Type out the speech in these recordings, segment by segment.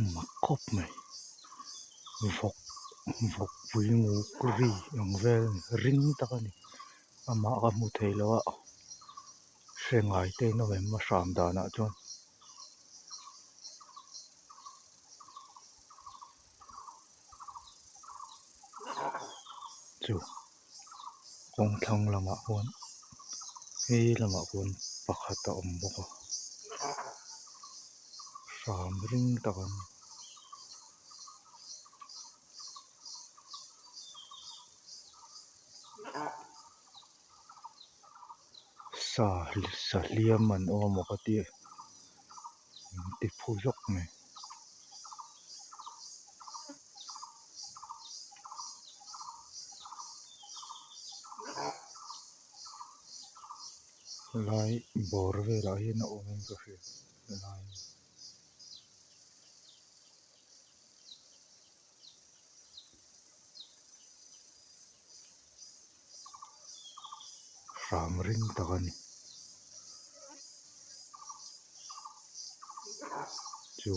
Mak khawp mai vawk vawk pui nguk ri ang vel a ni ring tak a ni amah ka hmu thei lo a hre ngai te in awm em a hram danah chuan. Chu kawng thlang lamah khuan hei lamah khuan pakhat a awm bawk a hram ring tak an ni. Sa sa hliam an awm amaw ka ti a min ti phu zawk mai. Helai bawr velah hian a awm in ka hria helai. Hram ring tak a ni. Chu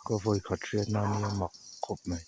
ka vawi khat hriat na nia mak khawp mai.